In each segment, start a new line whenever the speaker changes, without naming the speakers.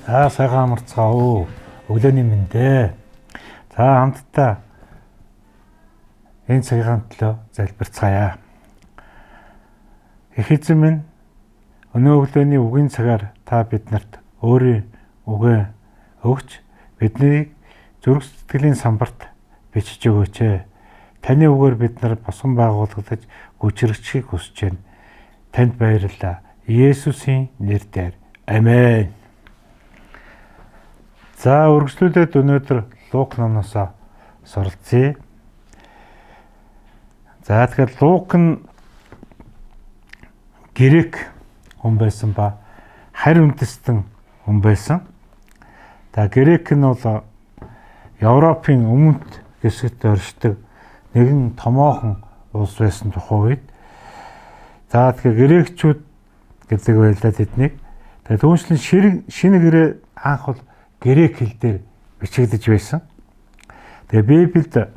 За сайхан амарцгаа оо. Өглөөний мэнд ээ. За хамтдаа энэ цагийн төлөө залбирцгаая. Их эзэн минь, өнөө өглөөний үгийн цагаар та биднэрт өөрийн үгээ өгч биднийг зүрх сэтгэлийн самбарт бичиж өгөөч ээ. Таны үгээр бид нар босгон байгуулагдаж гүчрэгчхийг хүсэж байна. Танд баярлалаа. Иесусийн нэрээр. Амен. За үргэлжлүүлээд өнөөдөр Лук номноос суралцъя. За тэгэхээр Лук нь грек хүн байсан ба харь үндэстэн хүн байсан. За грек нь бол Европын өмнөд хэсэгт оршдог нэгэн томоохон улс байсан тухай үед. За тэгэхээр грекчүүд гэдэг байлаа тэднийг. Тэгээ түүнчлэн шинэ гэрээ анх бол грек хэл дээр бичигдэж байсан. Тэгээ Библиэд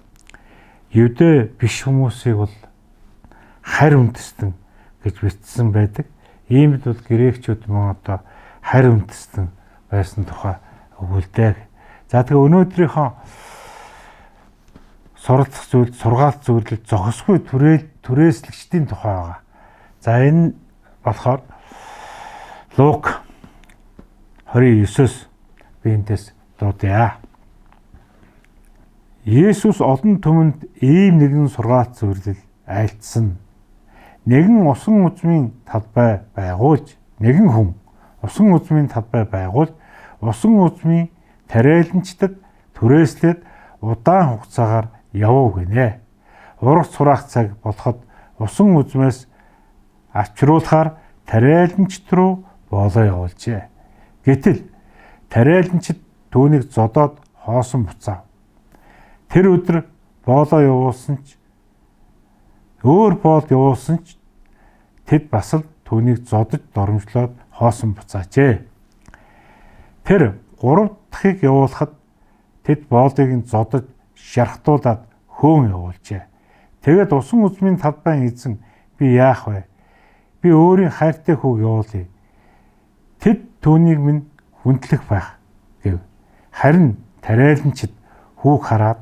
евдээ биш хүмүүсийг бол харь үндэстэн гэж бичсэн байдаг. Иймд бол грекчүүд мөн одоо харь үндэстэн байсан тухай өгүүлдэг. За тэгээ өнөөдрийнхөө суралцах зүйл сургаалт зүйлд зохисгүй түрээслэгчдийн тухай байгаа. За энэ болохоор Лук 29-өөс би эндээс дуудъя. Есүс олон түмэнд ийм нэгэн сургаалт зөвлөл айлтсан. Нэгэн усан үзмийн талбай байгуулж, нэгэн хүн усан үзмийн талбай байгуулж, усан үзмийн тариаланчдад түрээслээд удаан хугацаагаар явав гинэ. Урагц сураах цаг болоход усан үзмээс авчруулахаар тариаланчд руу боолоо явуулжээ. Гэтэл тариаланчид түүнийг зодоод хоосон буцаав. Тэр өдөр боолоо явуулсан ч өөр боол явуулсан ч тэд бас л түүнийг зодож доромжлоод хоосон буцаажээ. Тэр гурав дахьыг явуулахад тэд боолыг нь зодож шархтуулад хөөн явуулжээ. Тэгээд усан үзмийн талбайн эзэн би яах вэ? Би өөрийн хайртай хүүг явуулъя. Тэд түүнийг минь хүндлэх байх гэв. Харин тариаланчид хүүг хараад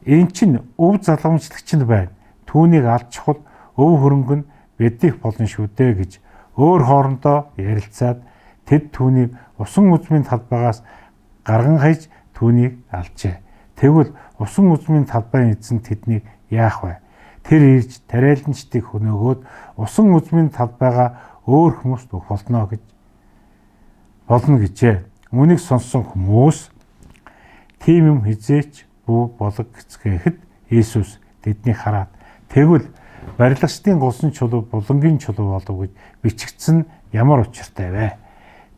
энэ чинь өв залгамжлагч нь байна. Түүнийг алдчихвал өв хөрөнгө нь биднийх болно шүү дээ гэж өөр хоорондоо ярилцаад тэд түүнийг усан үзмийн талбайгаас гарган хаяж түүнийг алжээ. Тэгвэл усан үзмийн талбайн эзэн тэднийг яах вэ? Тэр ирж тариаланчдыг хөнөөгөөд усан үзмийн талбайгаа өөр хүмүүст өгөх болно гэж болно гэжээ. Үүнийг сонссон хүмүүс тийм юм хэзээ ч бүү болог гэцгээхэд Есүс тэднийг хараад тэгвэл барилгачдын голсон чулуу булангийн чулуу болов гэж бичигдсэн ямар учиртай вэ?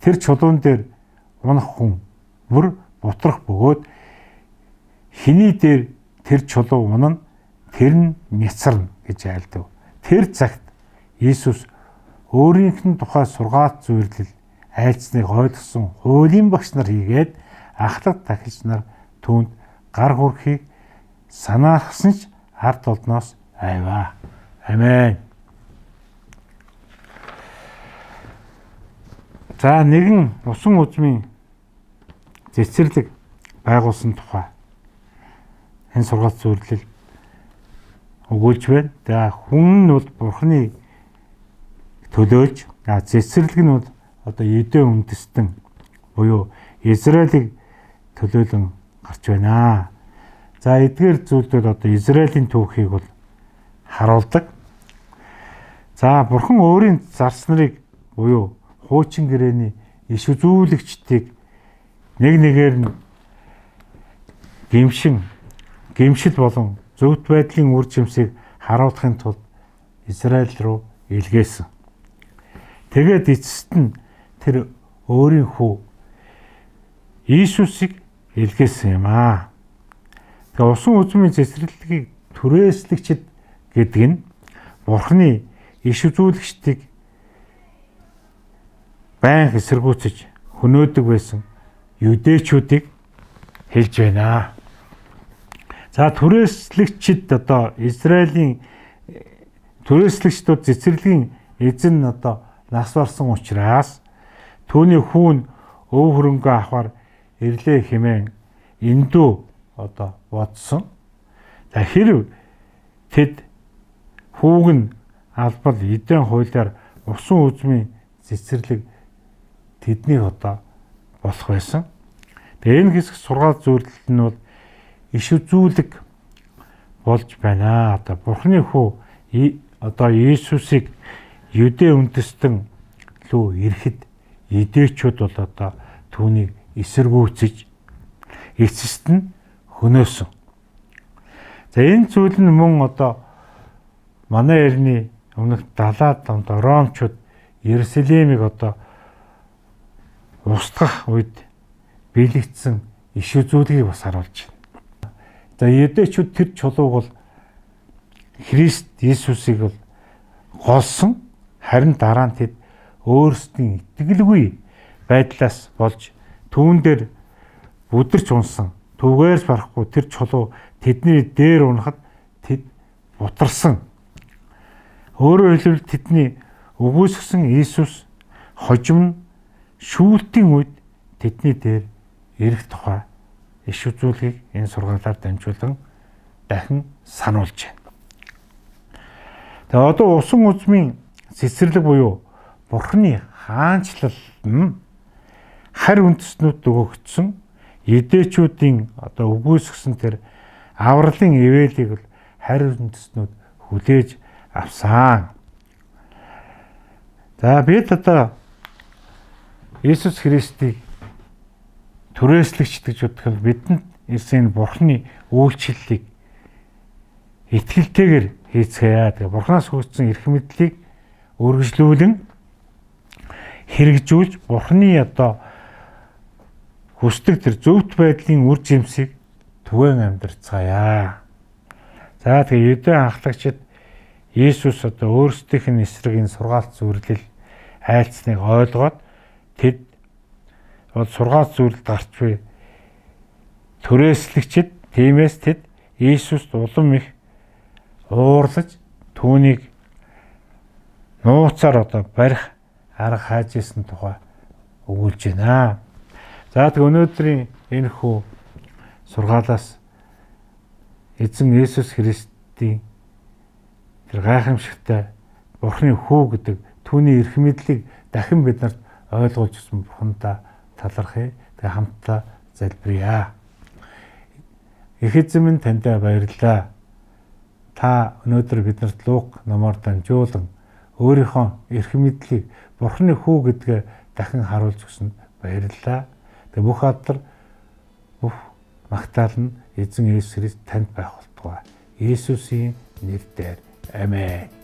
Тэр чулуун дээр унах хүн бүр бутрах бөгөөд хэний дээр тэр чулуу унана тэр нь няцарна гэж айлдав. Тэр цагт Иесус өөрийнх нь тухай сургаалт зөвөрлөл айлцныг ойлгосон хуулийн багш нар хийгээд ахлах тахилч нар түүнд гар хүрхийг санаахсан ч ард олдноос айваа. Амен. За нэгэн усан үзмийн цэцэрлэг байгуулсан тухай энэ сургаалт зөвлөл өгүүлж байна. За хүн нь бол бурхны төлөөлж, цэцэрлэг нь бол одоо Еден үндэстэн буюу Израилийг төлөөлөн гарч байна. За эдгээр зүйлүүд одоо Израилийн түүхийг бол харуулдаг. За бурхан өөрийн зарц нарыг буюу хуучин гэрээний иш үзүүлэгчдийг нэг нэгээр нь гимшин гимшил болон зөвхт байдлын үр жимсийг харуулахын тулд Израиль руу илгээсэн. Тэгээд эцэст нь тэр өөрийн хүү Иесусыг илгээсэн юм аа. Тэгээ усан үзмийн цэцэрлэгийг түрээслэгчд гэдэг нь Бурхны иш үзүүлэгчдийг байнга эсэргүүцэж хөнөөдөг байсан юдэчүүдийг хэлж байна. За түрээслэгчид одоо Израилийн түрээслэгчдүүд цэцэрлэгийн эзэн нь одоо нас барсан учраас түүний хүү нь өв хөрөнгөө авахар ирлээ хэмээн эндүү одоо бодсон. За хэрв тэд хүүг нь албал эдэн хуулиар усан үзмийн цэцэрлэг тэднийг одоо болох байсан. Тэгээ энэ хэсэг сургаал зөвлөлт нь бол иш үзүүлэг болж байна. Одоо Бурхны хүү одоо Иесусыг Юдэ үндэстэн лүү ирэхэд юдэчүүд бол одоо түүнийг эсэргүүцэж эцэст нь хөнөөсөн. За энэ зүйл нь мөн одоо манай эртний өмнөх 70-аад онд Ромчууд Иерусалимыг одоо устгах үед биелэгдсэн иш үзүүлгийг бас харуулж байна. За юдэчүүд тэр чулууг бол Христ Иесусыг бол голсон, харин дараа нь тэд өөрсдийн итгэлгүй байдлаас болж түүн дээр бүдэрч унсан. Түүгээрс барахгүй тэр чулуу тэдний дээр унахад тэд бутарсан. Өөрөөр хэлбэл тэдний үгүйсгэсэн Иесус хожим нь шүүлтийн үед тэдний дээр ирэх тухай иш үзүүлгийг энэ сургаалаар дамжуулан дахин сануулж байна. Тэгээ одоо усан үзмийн цэцэрлэг буюу Бурхны хаанчлал нь харь үндэстнүүд өгөгдсөн эдээчүүдийн одоо үгүйсгэсэн тэр авралын ивэлийг бол харь үндэстнүүд хүлээж авсан. За бид одоо Иесус Христийг түрээслэгч гэж бодох нь бидэнд ирсэн энэ Бурхны үйлчлэлийг итгэлтэйгээр хийцгээе. Тэгээ Бурханаас хөгжсөн эрх мэдлийг үргэлжлүүлэн хэрэгжүүлж Бурхны одоо хүсдэг тэр зөвхт байдлын үр жимсийг түгээн амьдарцгаая. За тэгээ юдэ анхлагчид Иесус одоо өөрсдийнх нь эсрэг энэ сургаалт зүрлэл айлцныг ойлгоод тэд бол сургаалт зүрлэлд гарч буй түрээслэгчид, тиймээс тэд Иесуст улам их уурлаж түүнийг нууцаар одоо барих арга хайж исэн тухай өгүүлж байна. За тэг өнөөдрийн энэхүү сургаалаас эзэн Иесус Христийн тэр гайхамшигтай Бурхны хүү гэдэг түүний эрх мэдлийг дахин бид нарт ойлгуулж өгсөн Бурхандаа талархъя. Тэгээ хамтдаа залбирая. Их эзэн минь, таньдаа баярлалаа. Та өнөөдөр биднэрт Лук номоор дамжуулан өөрийнхөө эрх мэдлийг Бурхны хүү гэдгээ дахин харуулж өгсөнд баярлалаа. Тэгээ бүх алдар, бүх магтаал нь эзэн Иесус Христ танд байх болтугай. Иесусийн нэрээр. Амен.